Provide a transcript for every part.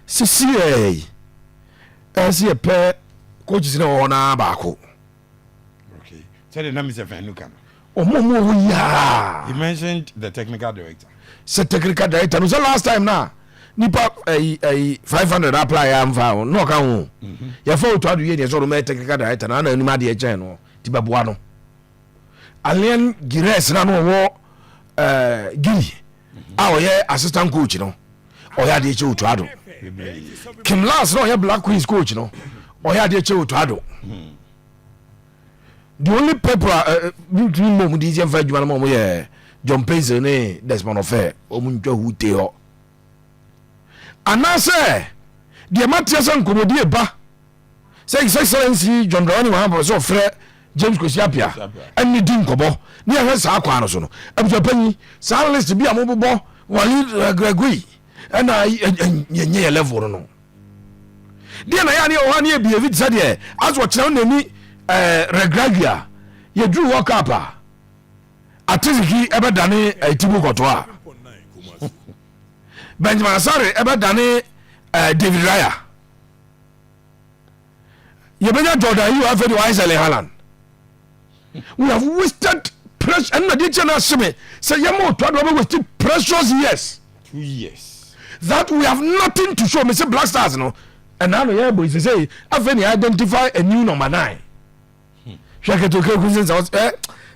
Sisiɛ ɛsɛ yɛpɛ coaches na wɔwɔ naa baako. Okay, sɛde na Mr Fanu ka no. Ɔmo wɔ yaa. He mentioned the technical director. Sɛ technical director no, sɛ last time na nipa ɛyi 500 apply ya nfa o na ɔka ho yɛfa Otto Addo yie deɛ, sɛ ɔno mɛ technical director na ana anim adeɛ kyɛn no ti bɛboa no. Alain Giresse na no ɔwɔ Guinea a ɔyɛ assistant coach no, ɔyɛ adeɛ kyɛ Otto Addo. Kim Lars na ɔyɛ Black Queens coach no, ɔyɛ adeɛ kyɛ Otto Addo. The only people a ntumi mmɔ mu de yɛn fa adwuma no ma ɔmo yɛ John Paintsil ne Desmond Ofei. Ɔmo ntwa hu te hɔ anaasɛ deɛ mateɛ sɛ nkɔmmɔdie ba sɛ His Excellency John Dramani Mahama sɛ ɔfrɛ James Kwesi Appiah ɛne di nkɔmmɔ ne yɛhwɛ saa kwan no so no. Abusuapanyi, saa list bi a mobobɔ Walid Regragui ɛna yɛnyɛ yɛ level no deɛ na yɛ ne yɛwɔ hɔ ne yɛ behave te sɛ deɛ asɛ ɔkyerɛ wo n'ani Regragui a yɛduru World Cup a Atiziki ɛbɛdane Tibu kɔtɔ a Benjamin Asare ɛbɛdane David Raya, yɛbɛnya Jordan Ayew, afei de wayɛ sɛ Haaland. We have wasted precious, ɛno na deɛ kyɛ no ase me sɛ yɛma Otto Addo bɛ wasted precious years. 2 years. That we have nothing to show. Me say Black Stars no, ɛna no yɛ bɔ sɛ afei ne identify a new number 9. Hwɛ, Kurt Okraku sɛ ɛ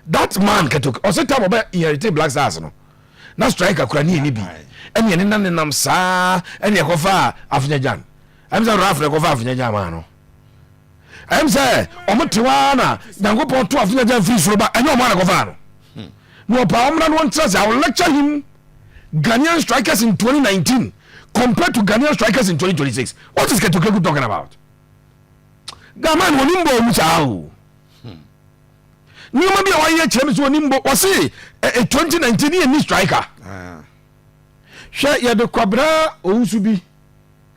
that man Kurt ɔsɛ time ɔbɛ inherit Black Stars no na striker kura ne yɛ ni bi, ɛne yɛne na nenam saa, ɛne ɛkɔfa Afena-Gyan. Ɛm sɛ Ralph na ɛkɔfa Afena-Gyan maa no. Ɛm sɛ ɔmo te waa na Nyankopɔn to Afena-Gyan firi soro ba, ɛnyɛ ɔmo ana kɔfa no na ɔpa ɔmra no ɔntena sɛ I will lecture him. Ghanaian strikers in 2019 compared to Ghanaian strikers in 2026, what is Kurt Okraku talking about? Gama no onim bɔ ɔmu saa o, nneɛma bi a wayɛ kyerɛ mi sɛ onim bɔ. Wɔse 2019 ne yɛ ni striker. Hwɛ, yɛde Kwabena Owusu bi,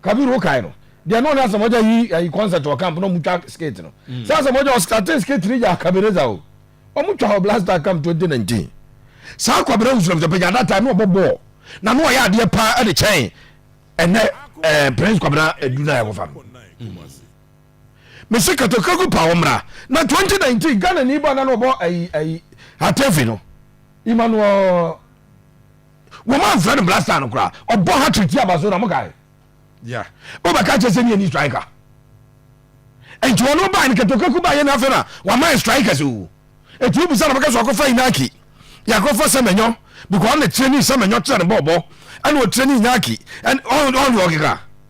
Kabiru, wokae no deɛ na ɔne Asamoah yi ayi concert wɔ camp na ɔmo twa skate no sɛ Asamoah ɔstart skate ne gya Kabineza o, ɔmo twa hɔ Black Star camp 2019. Saa Kwabena Owusu na pɛgya that time na ɔbɔ bɔɔl na ɔyɛ adeɛ paa ɛde kyɛn ɛnɛ Prince Kwabena Edu na yɛkɔfa no. Mesi Kurt Okraku pa wɔn mmra na 2019 Ghana ni ba na ɔbɔ ayi Getafe no, Emmanuel, wɔn anfrɛ no Black Star no koraa, ɔbɔ hat-trick ti aba so na mo kae. Wobɛka kyerɛ sɛ ne yɛni striker, nti ɔno baa no, Kurt Okraku baa yɛ no, afei na wama yɛ strikers o. Ɛti wobusa na bɛka so akɔfa Inaki, yɛakɔfa Sɛmɛnyɔ because ɔne kyerɛ ne Sɛmɛnyɔ kyerɛ ne bɔɔbɔ, ɛna ɔkyerɛ ne Inaki ɔne ɔkeka.